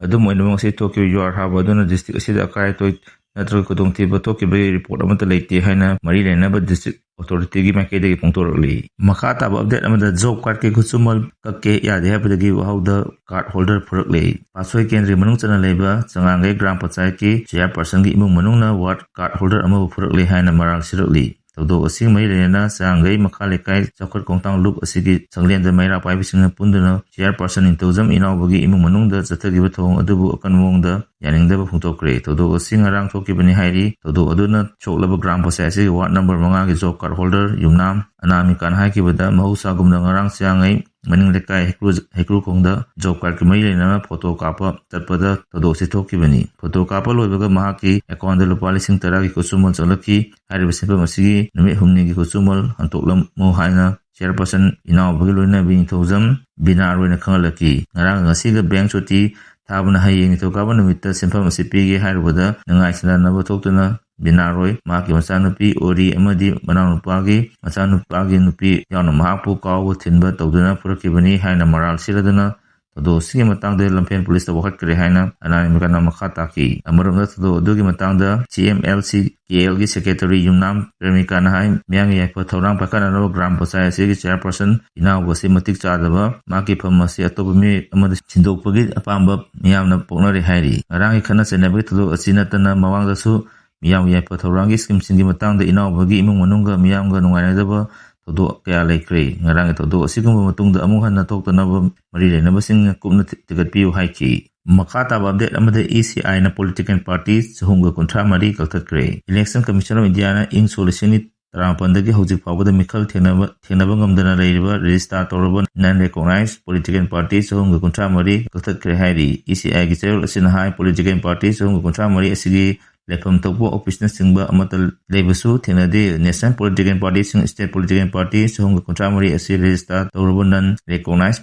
ꯑꯗꯨꯝ ꯑꯣꯏꯅꯃꯛ, ꯉꯁꯤ ꯊꯣꯛꯈꯤꯕ ꯌꯨꯍꯥꯔ ꯍꯥꯕ ꯑꯗꯨꯅ ꯗꯤꯁꯇ꯭ꯔꯤꯛ ꯑꯁꯤꯗ ꯑꯀꯥꯏ ꯑꯇꯣꯏ ꯅꯠꯇ꯭ꯔꯒ ꯈꯨꯗꯣꯡꯊꯤꯕ ꯊꯣꯛꯈꯤꯕꯒꯤ ꯔꯤꯄꯣꯔꯠ ꯑꯃꯠꯇ ꯂꯩꯇꯦ ꯍꯥꯏꯅ ꯃꯔꯤ ꯂꯩꯅꯕ ꯗꯤꯁꯇ꯭ꯔꯤꯛ ꯑꯣꯊꯣꯔꯤꯇꯤꯒꯤ ꯃꯥꯏꯀꯩꯗꯒꯤ ꯐꯣꯡꯗꯣꯔꯛꯂꯤ꯫ ꯃꯈꯥ ꯇꯥꯕ ꯑꯞꯗꯦꯠ ꯑꯃꯗ ꯖꯣꯕ ꯀꯥꯔꯗꯀꯤ ꯈꯨꯠꯁꯨꯃꯟ ꯀꯛꯀꯦ ꯌꯥꯗꯦ ꯍꯥꯏꯕꯗꯒꯤ ꯋꯥꯍꯧꯗ ꯀꯥꯔꯗ ꯍꯣꯜꯗꯔ ꯐꯨꯔꯛꯂꯦ꯫ ꯄꯥꯠꯁꯣꯏ ꯀꯦꯟꯗ꯭ꯔꯒꯤ ꯃꯅꯨꯡ ꯆꯟꯅ ꯂꯩꯕ ꯆꯉꯥꯡꯒꯩ ꯒ꯭ꯔꯥꯝ ꯄꯟꯆꯥꯌꯠꯀꯤ ꯆꯦꯌꯥꯔꯄꯔꯁꯟꯒꯤ ꯏꯃꯨꯡ ꯃꯅꯨꯡꯅ ꯋꯥꯔꯗ ꯀꯥꯔꯗ ꯍꯣꯜꯗꯔ ꯑꯃꯕꯨ ꯐꯨꯔꯛꯂꯦ ꯍꯥꯏꯅ ꯃꯔꯥꯜ ꯁꯤꯔꯛꯂꯤ꯫ ꯊꯧꯗꯣꯛ ꯑꯁꯤꯒ ꯃꯔꯤ ꯂꯩꯅꯅ ꯆꯥꯡꯒꯩ ꯃꯈꯥ ꯂꯩꯀꯥꯏ ꯆꯥꯎꯈꯠ ꯈꯣꯡꯊꯥꯡ ꯂꯨꯞ ꯑꯁꯤꯒꯤ ꯁꯪꯂꯦꯟꯗ ꯃꯩꯔꯥ ꯄꯥꯏꯕꯁꯤꯡꯅ ꯄꯨꯟꯗꯨꯅ ꯆꯤꯌꯔꯄꯔꯁꯟ ꯅꯤꯡꯊꯧꯖꯝ ꯏꯅꯥꯎꯕꯒꯤ ꯏꯃꯨꯡ ꯃꯅꯨꯡꯗ ꯆꯠꯊꯈꯤꯕ ꯊꯧꯑꯣꯡ ꯑꯗꯨꯕꯨ ꯑꯀꯟꯕ ꯃꯑꯣꯡꯗ ꯌꯥꯅꯤꯡꯗꯕ ꯐꯣꯡꯗꯣꯛꯈ꯭ꯔꯦ꯫ ꯊꯧꯗꯣꯛ ꯑꯁꯤ ꯉꯔꯥꯡ ꯊꯣꯛꯈꯤꯕꯅꯤ ꯍꯥꯏꯔꯤ꯫ ꯊꯧꯗꯣꯛ ꯑꯗꯨꯅ ꯁꯣꯛꯂꯕ ꯒ꯭ꯔꯥꯝ ꯄꯟꯆꯥꯌꯠ ꯑꯁꯤꯒꯤ ꯋꯥꯔꯗ ꯅꯝꯕꯔ ꯃꯉꯥꯒꯤ ꯖꯣꯕ ꯀꯥꯔꯗ ꯍꯣꯜꯗꯔ ꯌꯨꯝꯅꯥꯝ ꯑꯅꯥꯃꯤꯀꯥꯅ ꯍꯥꯏꯈꯤꯕꯗ, ꯃꯍꯧꯁꯥꯒꯨꯝꯅ ꯉꯔꯥꯡ ꯆꯌꯥꯉꯩ ꯃꯅꯤꯡ ꯂꯩꯀꯥꯏ ꯍꯩꯀ꯭ꯔꯨ, ꯍꯩꯀ꯭ꯔꯨꯈꯣꯡꯗ ꯖꯣꯕ ꯀꯥꯔꯗꯀꯤ ꯃꯔꯤ ꯂꯩꯅꯅ ꯐꯣꯇꯣ ꯀꯥꯞꯄ ꯆꯠꯄꯗ ꯊꯧꯗꯣꯛ ꯑꯁꯤ ꯊꯣꯛꯈꯤꯕꯅꯤ꯫ ꯐꯣꯇꯣ ꯀꯥꯞꯄ ꯂꯣꯏꯕꯒ ꯃꯍꯥꯛꯀꯤ ꯑꯦꯀꯥꯎꯟꯗ ꯂꯨꯄꯥ ꯂꯤꯁꯤꯡ ꯇꯔꯥꯒꯤ ꯈꯨꯠꯁꯨꯃꯟ ꯆꯪꯂꯛꯈꯤ꯫ ꯍꯥꯏꯔꯤꯕ ꯁꯦꯟꯐꯝ ꯑꯁꯤꯒꯤ ꯅꯨꯃꯤꯠ ꯍꯨꯝꯅꯤꯒꯤ ꯈꯨꯠꯁꯨꯃꯟ ꯍꯟꯗꯣꯛꯂꯝꯃꯨ ꯍꯥꯏꯅ ꯆꯤꯌꯔꯄꯔꯁꯟ ꯏꯅꯥꯎꯕꯒꯤ ꯂꯣꯏꯅꯕꯤ ꯅꯤꯡꯊꯧꯖꯝ ꯕꯤꯅꯥꯔꯣꯏꯅ ꯈꯪꯍꯜꯂꯛꯈꯤ꯫ ꯉꯔꯥꯡ ꯉꯁꯤꯒ ꯕꯦꯡ ꯁꯨꯇꯤ ꯊꯥꯕꯅ ꯍꯌꯦꯡ ꯅꯤꯡꯊꯧꯀꯥꯕ ꯅꯨꯃꯤꯠꯇ ꯁꯦꯟꯐꯝ ꯑꯁꯤ ꯄꯤꯒꯦ ꯍꯥꯏꯔꯨꯕꯗ ꯅꯨꯡꯉꯥꯏ ꯁꯪꯗꯅꯕ ꯊꯣꯛꯇꯨꯅ ꯕꯤꯅꯥꯔꯣꯏ ꯃꯍꯥꯛꯀꯤ ꯃꯆꯥꯅꯨꯄꯤ ꯑꯣꯔꯤ ꯑꯃꯗꯤ ꯃꯅꯥꯎꯅꯨꯄꯥꯒꯤ ꯃꯆꯥꯅꯨꯄꯥꯒꯤ ꯅꯨꯄꯤ ꯌꯥꯎꯅ ꯃꯍꯥꯛꯄꯨ ꯀꯥꯎꯕ ꯊꯤꯟꯕ ꯇꯧꯗꯨꯅ ꯄꯨꯔꯛꯈꯤꯕꯅꯤ ꯍꯥꯏꯅ ꯃꯔꯥꯜ ꯁꯤꯔꯗꯨꯅ ꯊꯧꯗꯣꯛ ꯑꯁꯤꯒꯤ ꯃꯇꯥꯡꯗ ꯂꯝꯐꯦꯜ ꯄꯨꯂꯤꯁꯇ ꯋꯥꯀꯠꯈ꯭ꯔꯦ ꯍꯥꯏꯅ ꯑꯅꯥꯃꯤꯀꯥꯅ ꯃꯈꯥ ꯇꯥꯈꯤ꯫ ꯑꯃꯔꯣꯝꯗ ꯊꯧꯗꯣꯛ ꯑꯗꯨꯒꯤ ꯃꯇꯥꯡꯗ ꯁꯤ ꯑꯦꯝ ꯑꯦꯜ ꯁꯤ ꯀꯦ ꯑꯦꯜꯒꯤ ꯁꯦꯀ꯭ꯔꯦꯇꯔꯤ ꯌꯨꯝꯅꯥꯝ ꯄ꯭ꯔꯦꯃꯤꯀꯥꯅ ꯍꯥꯏ, ꯃꯤꯌꯥꯝꯒꯤ ꯌꯥꯏꯐ ꯊꯧꯔꯥꯡ ꯄꯥꯏꯈꯠꯅꯅꯕ ꯒ꯭ꯔꯥꯝ ꯄꯟꯆꯥꯌꯠ ꯑꯁꯤꯒꯤ ꯆꯤꯌꯔꯄꯔꯁꯟ ꯏꯅꯥꯎꯕ ꯑꯁꯤ ꯃꯇꯤꯛ ꯆꯥꯗꯕ, ꯃꯍꯥꯛꯀꯤ ꯐꯝ ꯑꯁꯤ ꯑꯇꯣꯞꯄ ꯃꯤꯑꯣꯏ ꯑꯃꯗ ꯁꯤꯟꯗꯣꯛꯄꯒꯤ ꯑꯄꯥꯝꯕ ꯃꯤꯌꯥꯝꯅ ꯄꯣꯛꯅꯔꯤ ꯍꯥꯏꯔꯤ꯫ ꯉꯔꯥꯡꯒꯤ ꯈꯠꯅ ꯆꯩꯅꯕꯒꯤ ꯊꯧꯗꯣꯛ ꯑꯁꯤ ꯅꯠꯇꯅ ꯃꯃꯥꯡꯗꯁꯨ ꯃꯤꯌꯥꯝꯒꯤ ꯌꯥꯏꯐ ꯊꯧꯔꯥꯡꯒꯤ ꯁ꯭ꯀꯤꯝꯁꯤꯡꯒꯤ ꯃꯇꯥꯡꯗ ꯏꯅꯥꯎꯕꯒꯤ ꯏꯃꯨꯡ ꯃꯅꯨꯡꯒ ꯃꯤꯌꯥꯝꯒ ꯅꯨꯡꯉꯥꯏꯅꯗꯕ ꯊꯧꯗꯣꯛ ꯀꯌꯥ ꯂꯩꯈ꯭ꯔꯦ꯫ ꯉꯔꯥꯡꯒꯤ ꯊꯧꯗꯣꯛ ꯑꯁꯤꯒꯨꯝꯕ ꯃꯇꯨꯡꯗ ꯑꯃꯨꯛ ꯍꯟꯅ ꯊꯣꯛꯇꯅꯕ ꯃꯔꯤ ꯂꯩꯅꯕꯁꯤꯡꯅ ꯀꯨꯞꯅ ꯊꯤ-, ꯊꯤꯒꯠꯄꯤꯌꯨ ꯍꯥꯏꯈꯤ꯫ ꯃꯈꯥ ꯇꯥꯕ ꯑꯞꯗꯦꯠ ꯑꯃꯗ ꯏ ꯁꯤ ꯑꯥꯏꯅ ꯄꯣꯂꯤꯇꯤꯀꯦꯜ ꯄꯥꯔꯇꯤ ꯆꯍꯨꯝꯒ ꯀꯨꯟꯊ꯭ꯔꯥ ꯃꯔꯤ ꯀꯛꯊꯠꯈ꯭ꯔꯦ꯫ ꯏꯂꯦꯛꯁꯟ ꯀꯃꯤꯁꯟ ꯑꯣꯐ ꯏꯟꯗꯤꯌꯥꯅ ꯏꯪ ꯁꯣꯛ ꯂꯤꯁꯤꯡ ꯑꯅꯤ ꯇꯔꯥꯃꯥꯄꯟꯗꯒꯤ ꯍꯧꯖꯤꯛ ꯐꯥꯎꯕꯗ ꯃꯤꯈꯜ ꯊꯦꯡꯅꯕ, ꯊꯦꯡꯅꯕ ꯉꯝꯗꯅ ꯂꯩꯔꯤꯕ ꯔꯦꯖꯤꯁꯇꯥꯔ ꯇꯧꯔꯕ ꯅꯟ ꯔꯦꯀꯣꯛꯅꯥꯏꯖ ꯄꯣꯂꯤꯇꯤꯀꯦꯜ ꯄꯥꯔꯇꯤ ꯆꯍꯨꯝꯒ ꯀꯨꯟꯊ꯭ꯔꯥ ꯃꯔꯤ ꯀꯛꯊꯠꯈ꯭ꯔꯦ ꯍꯥꯏꯔꯤ꯫ ꯏ ꯁꯤ ꯑꯥꯏꯒꯤ ꯆꯌꯣꯜ ꯑꯁꯤꯅ ꯍꯥꯏ, ꯄꯣꯂꯤꯇꯤꯀꯦꯜ ꯄꯥꯔꯇꯤ ꯆꯍꯨꯝꯒ ꯀꯨꯟꯊ꯭ꯔꯥ ꯃꯔꯤ ꯑꯁꯤꯒꯤ ꯂꯩꯐꯝ ꯊꯣꯛꯄ ꯑꯣꯐꯤꯁꯅꯆꯤꯡꯕ ꯑꯃꯠꯇ ꯂꯩꯕꯁꯨ ꯊꯦꯡꯅꯗꯦ꯫ ꯅꯦꯁꯅꯦꯜ ꯄꯣꯂꯤꯇꯤꯀꯦꯜ ꯄꯥꯔꯇꯤꯁꯤꯡ, ꯁ꯭ꯇꯦꯠ ꯄꯣꯂꯤꯇꯤꯀꯦꯜ ꯄꯥꯔꯇꯤ ꯆꯍꯨꯝꯒ ꯀꯨꯟꯊ꯭ꯔꯥ ꯃꯔꯤ ꯑꯁꯤ ꯔꯦꯖꯤꯁꯇꯥꯔ ꯇꯧꯔꯕ ꯅꯟ ꯔꯦꯀꯣꯛꯅꯥꯏꯖ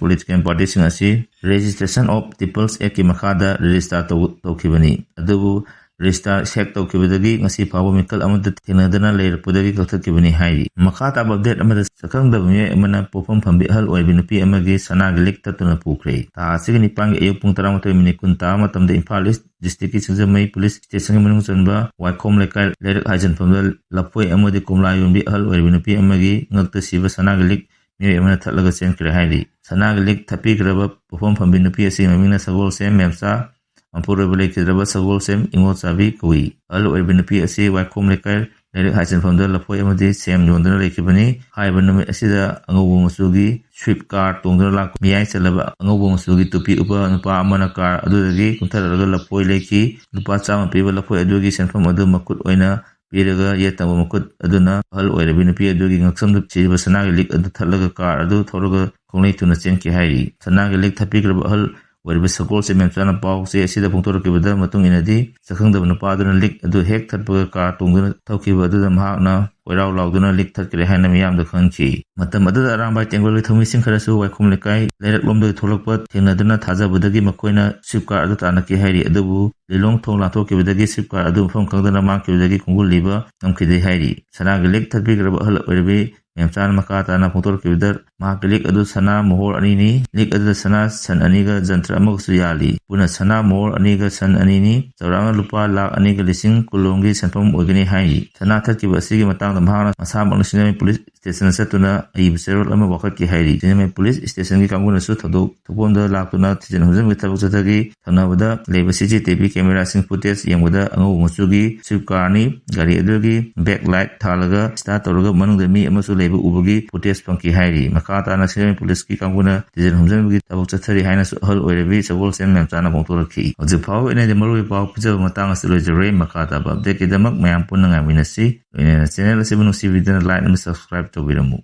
ꯄꯣꯂꯤꯇꯤꯀꯦꯜ ꯄꯥꯔꯇꯤꯁꯤꯡ ꯑꯁꯤ ꯔꯦꯖꯤꯁꯇ꯭ꯔꯦꯁꯟ ꯑꯣꯐ ꯄꯤꯄꯜꯁ ꯑꯦꯛꯀꯤ ꯃꯈꯥꯗ ꯔꯦꯖꯤꯁꯇꯥꯔ ꯇꯧ-, ꯇꯧꯈꯤꯕꯅꯤ꯫ ꯑꯗꯨꯕꯨ ꯔꯦꯖꯤꯁꯇꯥꯔ ꯁꯦꯛ ꯇꯧꯈꯤꯕꯗꯒꯤ ꯉꯁꯤ ꯐꯥꯎꯕ ꯃꯤꯈꯜ ꯑꯃꯠꯇ ꯊꯦꯡꯅꯗꯅ ꯂꯩꯔꯛꯄꯗꯒꯤ ꯀꯛꯊꯠꯈꯤꯕꯅꯤ ꯍꯥꯏꯔꯤ꯫ ꯃꯈꯥ ꯇꯥꯕ ꯑꯞꯗꯦꯠ ꯑꯃꯗ, ꯁꯛꯈꯪꯗꯕ ꯃꯤꯑꯣꯏ ꯑꯃꯅ ꯄꯣꯠꯐꯝ ꯐꯝꯕꯤ ꯑꯍꯜ ꯑꯣꯏꯔꯕꯤ ꯅꯨꯄꯤ ꯑꯃꯒꯤ ꯁꯅꯥꯒꯤ ꯂꯤꯛ ꯊꯠꯇꯨꯅ ꯄꯨꯈ꯭ꯔꯦ꯫ ꯊꯥ ꯑꯁꯤꯒꯤ ꯅꯤꯄꯥꯟꯒꯤ ꯑꯌꯨꯛ ꯄꯨꯡ ꯇꯔꯥꯃꯥꯊꯣꯏ ꯃꯤꯅꯤꯠ ꯀꯨꯟ ꯇꯥꯕ ꯃꯇꯝꯗ ꯏꯝꯐꯥꯜ ꯏꯁ ꯗꯤꯁꯇ꯭ꯔꯤꯛꯀꯤ ꯁꯤꯡꯖꯃꯩ ꯄꯨꯂꯤꯁ ꯁ꯭ꯇꯦꯁꯟꯒꯤ ꯃꯅꯨꯡ ꯆꯟꯕ ꯋꯥꯏꯈꯣꯝ ꯂꯩꯀꯥꯏ ꯂꯩꯔꯛ ꯍꯥꯏꯖꯤꯟꯐꯝꯗ ꯂꯐꯣꯏ ꯑꯃꯗꯤ ꯀꯣꯝꯂꯥ ꯌꯣꯟꯕꯤ ꯑꯍꯜ ꯑꯣꯏꯔꯕꯤ ꯅꯨꯄꯤ ꯑꯃꯒꯤ ꯉꯛꯇ ꯁꯤꯕ ꯁꯅꯥꯒꯤ ꯂꯤꯛ ꯃꯤꯑꯣꯏ ꯑꯃꯅ ꯊꯠꯂꯒ ꯆꯦꯟꯈ꯭ꯔꯦ ꯍꯥꯏꯔꯤ꯫ ꯁꯅꯥꯒꯤ ꯂꯤꯛ ꯊꯠꯄꯤꯈ꯭ꯔꯕ ꯄꯣꯠꯐꯝ ꯐꯝꯕꯤ ꯅꯨꯄꯤ ꯑꯁꯤꯒꯤ ꯃꯃꯤꯡꯅ ꯁꯒꯣꯜꯁꯦꯝ ꯃꯦꯝꯆꯥ, ꯃꯄꯨꯔꯣꯏꯕ ꯂꯩꯈꯤꯗ꯭ꯔꯕ ꯁꯒꯣꯜꯁꯦꯝ ꯏꯉꯣꯜꯆꯥꯕꯤ ꯀꯧꯏ꯫ ꯑꯍꯜ ꯑꯣꯏꯔꯕꯤ ꯅꯨꯄꯤ ꯑꯁꯤ ꯋꯥꯏꯈꯣꯝ ꯂꯩꯀꯥꯏ ꯂꯩꯔꯛ ꯍꯥꯏ ꯆꯟꯐꯝꯗ ꯂꯐꯣꯏ ꯑꯃꯗꯤ ꯁꯦꯝ ꯌꯣꯟꯗꯨꯅ ꯂꯩꯈꯤꯕꯅꯤ꯫ ꯍꯥꯏꯔꯤꯕ ꯅꯨꯃꯤꯠ ꯑꯁꯤꯗ ꯑꯉꯧꯕ ꯃꯆꯨꯒꯤ Swift car ꯇꯣꯡꯗꯨꯅ ꯂꯥꯛꯄ ꯃꯤꯌꯥꯏ ꯆꯜꯂꯕ ꯑꯉꯧꯕ ꯃꯆꯨꯒꯤ ꯇꯨꯄꯤ ꯎꯞꯄ ꯅꯨꯄꯥ ꯑꯃꯅ car ꯑꯗꯨꯗꯒꯤ ꯀꯨꯝꯊꯔꯛꯂꯒ ꯂꯐꯣꯏ ꯂꯩꯈꯤ꯫ ꯂꯨꯄꯥ ꯆꯥꯝꯃ ꯄꯤꯕ ꯂꯐꯣꯏ ꯑꯗꯨꯒꯤ ꯁꯦꯟꯐꯝ ꯑꯗꯨ ꯃꯈꯨꯠ ꯑꯣꯏꯅ ꯄꯤꯔꯒ ꯌꯦꯠ ꯊꯪꯕ ꯃꯈꯨꯠ ꯑꯗꯨꯅ ꯑꯍꯜ ꯑꯣꯏꯔꯕꯤ ꯅꯨꯄꯤ ꯑꯗꯨꯒꯤ ꯉꯛꯁꯝꯗ ꯁꯤꯕ ꯁꯅꯥꯒꯤ ꯂꯤꯛ ꯑꯗꯨ ꯊꯠꯂꯒ car ꯑꯗꯨ ꯊꯧꯔꯒ ꯈꯣꯡꯂꯩ ꯊꯨꯅ ꯆꯦꯟꯈꯤ ꯍꯥꯏꯔꯤ꯫ ꯁꯅꯥꯒꯤ ꯂꯤꯛ ꯊꯠꯄꯤꯈ꯭ꯔꯕ ꯑꯍꯜ ꯑꯣꯏꯔꯤꯕ ꯁꯒꯣꯜꯁꯦꯝ ꯃꯦꯝꯆꯥꯅ ꯄꯥꯎ ꯆꯦ ꯑꯁꯤꯗ ꯐꯣꯡꯗꯣꯔꯛꯈꯤꯕꯗ ꯃꯇꯨꯡ ꯏꯟꯅꯗꯤ, ꯁꯛꯈꯪꯗꯕ ꯅꯨꯄꯥ ꯑꯗꯨꯅ ꯂꯤꯛ ꯑꯗꯨ ꯍꯦꯛ ꯊꯠꯄꯒ car ꯇꯣꯡꯗꯨꯅ ꯊꯧꯈꯤꯕ ꯑꯗꯨꯗ ꯃꯍꯥꯛꯅ ꯀꯣꯏꯔꯥꯎ ꯂꯥꯎꯗꯨꯅ ꯂꯤꯛ ꯊꯠꯈ꯭ꯔꯦ ꯍꯥꯏꯅ ꯃꯤꯌꯥꯝꯗ ꯈꯪꯈꯤ꯫ ꯃꯇꯝ ꯑꯗꯨꯗ ꯑꯔꯥꯝꯕꯥꯏ ꯇꯦꯡꯒꯣꯜꯒꯤ ꯊꯧꯃꯤꯁꯤꯡ ꯈꯔꯁꯨ ꯋꯥꯏꯈꯣꯝ ꯂꯩꯀꯥꯏ ꯂꯩꯔꯛꯂꯣꯝꯗꯒꯤ ꯊꯣꯛꯂꯛꯄ ꯊꯦꯡꯅꯗꯨꯅ ꯊꯥꯖꯕꯗꯒꯤ ꯃꯈꯣꯏꯅ Swift car ꯑꯗꯨ ꯇꯥꯟꯅꯈꯤ ꯍꯥꯏꯔꯤ꯫ ꯑꯗꯨꯕꯨ ꯂꯤꯂꯣꯡ ꯊꯣꯡ ꯂꯥꯟꯊꯣꯛꯈꯤꯕꯗꯒꯤ Swift car ꯑꯗꯨ ꯃꯐꯝ ꯈꯪꯗꯅ ꯃꯥꯡꯈꯤꯕꯗꯒꯤ ꯈꯣꯡꯒꯨꯜ ꯂꯤꯕ ꯉꯝꯈꯤꯗꯦ ꯍꯥꯏꯔꯤ꯫ ꯁꯅꯥꯒꯤ ꯂꯤꯛ ꯊꯠꯄꯤꯈ꯭ꯔꯕ ꯑꯍꯜ ꯑꯣꯏꯔꯕꯤ ꯃꯦꯝꯆꯥꯅ ꯃꯈꯥ ꯇꯥꯅ ꯐꯣꯡꯗꯣꯔꯛꯈꯤꯕꯗ, ꯃꯍꯥꯛꯀꯤ ꯂꯤꯛ ꯑꯗꯨ ꯁꯅꯥ ꯃꯣꯍꯣꯔ ꯑꯅꯤꯅꯤ꯫ ꯂꯤꯛ ꯑꯗꯨꯗ ꯁꯅꯥ ꯁꯟ ꯑꯅꯤꯒ ꯖꯟꯇ꯭ꯔ ꯑꯃꯒꯁꯨ ꯌꯥꯜꯂꯤ꯫ ꯄꯨꯟꯅ ꯁꯅꯥ ꯃꯣꯍꯣꯔ ꯑꯅꯤꯒ ꯁꯟ ꯑꯅꯤꯅꯤ꯫ ꯆꯥꯎꯔꯥꯛꯅ ꯂꯨꯄꯥ ꯂꯥꯈ ꯑꯅꯤꯒ ꯂꯤꯁꯤꯡ ꯀꯨꯟ ꯂꯣꯝꯒꯤ ꯁꯦꯟꯐꯝ ꯑꯣꯏꯒꯅꯤ ꯍꯥꯏꯔꯤ꯫ ꯁꯅꯥ ꯊꯠꯈꯤꯕ ꯑꯁꯤꯒꯤ ꯃꯇꯥꯡꯗ ꯃꯍꯥꯛꯅ ꯃꯁꯥꯃꯛꯅ ꯁꯤꯡꯖꯃꯩ ꯄꯨꯂꯤꯁ ꯁ꯭ꯇꯦꯁꯟꯗ ꯆꯠꯇꯨꯅ ꯑꯏꯕ ꯆꯦꯔꯣꯜ ꯑꯃ ꯋꯥꯀꯠꯈꯤ ꯍꯥꯏꯔꯤ꯫ ꯁꯤꯡꯖꯃꯩ ꯄꯨꯂꯤꯁ ꯁ꯭ꯇꯦꯁꯟꯒꯤ ꯀꯥꯡꯕꯨꯅꯁꯨ ꯊꯧꯗꯣꯛ ꯊꯣꯛꯐꯝꯗ ꯂꯥꯛꯇꯨꯅ ꯊꯤꯖꯤꯟ ꯍꯨꯝꯖꯤꯟꯕꯒꯤ ꯊꯕꯛ ꯆꯠꯊꯈꯤ꯫ ꯊꯪꯅꯕꯗ ꯂꯩꯕ CCTV camera ꯁꯤꯡ footage ꯌꯦꯡꯕꯗ ꯑꯉꯧꯕ ꯃꯆꯨꯒꯤ Swift car ꯅꯤ꯫ ꯒꯥꯔꯤ ꯑꯗꯨꯒꯤ back light ꯊꯥꯜꯂꯒ start ꯇꯧꯔꯒ ꯃꯅꯨꯡꯗ ꯃꯤ ꯑꯃꯁꯨ ꯂꯩꯕ ꯎꯕꯒꯤ footage ꯐꯪꯈꯤ ꯍꯥꯏꯔꯤ꯫ ꯃꯈꯥ ꯇꯥꯅ ꯁꯤꯡꯖꯃꯩ ꯄꯨꯂꯤꯁꯀꯤ ꯀꯥꯡꯕꯨꯅ ꯊꯤꯖꯤꯟ ꯍꯨꯝꯖꯤꯟꯕꯒꯤ ꯊꯕꯛ ꯆꯠꯊꯔꯤ ꯍꯥꯏꯅꯁꯨ ꯑꯍꯜ ꯑꯣꯏꯔꯕꯤ ꯁꯒꯣꯜꯁꯦꯝ ꯃꯦꯝꯆꯥꯅ ꯐꯣꯡꯗꯣꯔꯛꯈꯤ꯫ ꯍꯧꯖꯤꯛ ꯐꯥꯎꯕꯒꯤ ꯑꯣꯏꯅꯗꯤ ꯃꯔꯨꯑꯣꯏꯕ ꯄꯥꯎ ꯄꯤꯖꯕ ꯃꯇꯥꯡ ꯑꯁꯤꯗ ꯂꯣꯏꯖꯔꯦ꯫ ꯃꯈꯥ ꯇꯥꯕ update ꯀꯤꯗꯃꯛ ꯃꯌꯥꯝ ꯄꯨꯟꯅ ꯉꯥꯏꯃꯤꯟꯅꯁꯤ꯫ ꯂꯣꯏꯅꯅ channel ꯑꯁꯤꯕꯨ ꯅꯨꯡꯁꯤꯕꯤꯗꯨꯅ like ꯑꯃꯗꯤ subscribe ꯇꯧꯕꯤꯔꯝꯃꯨ꯫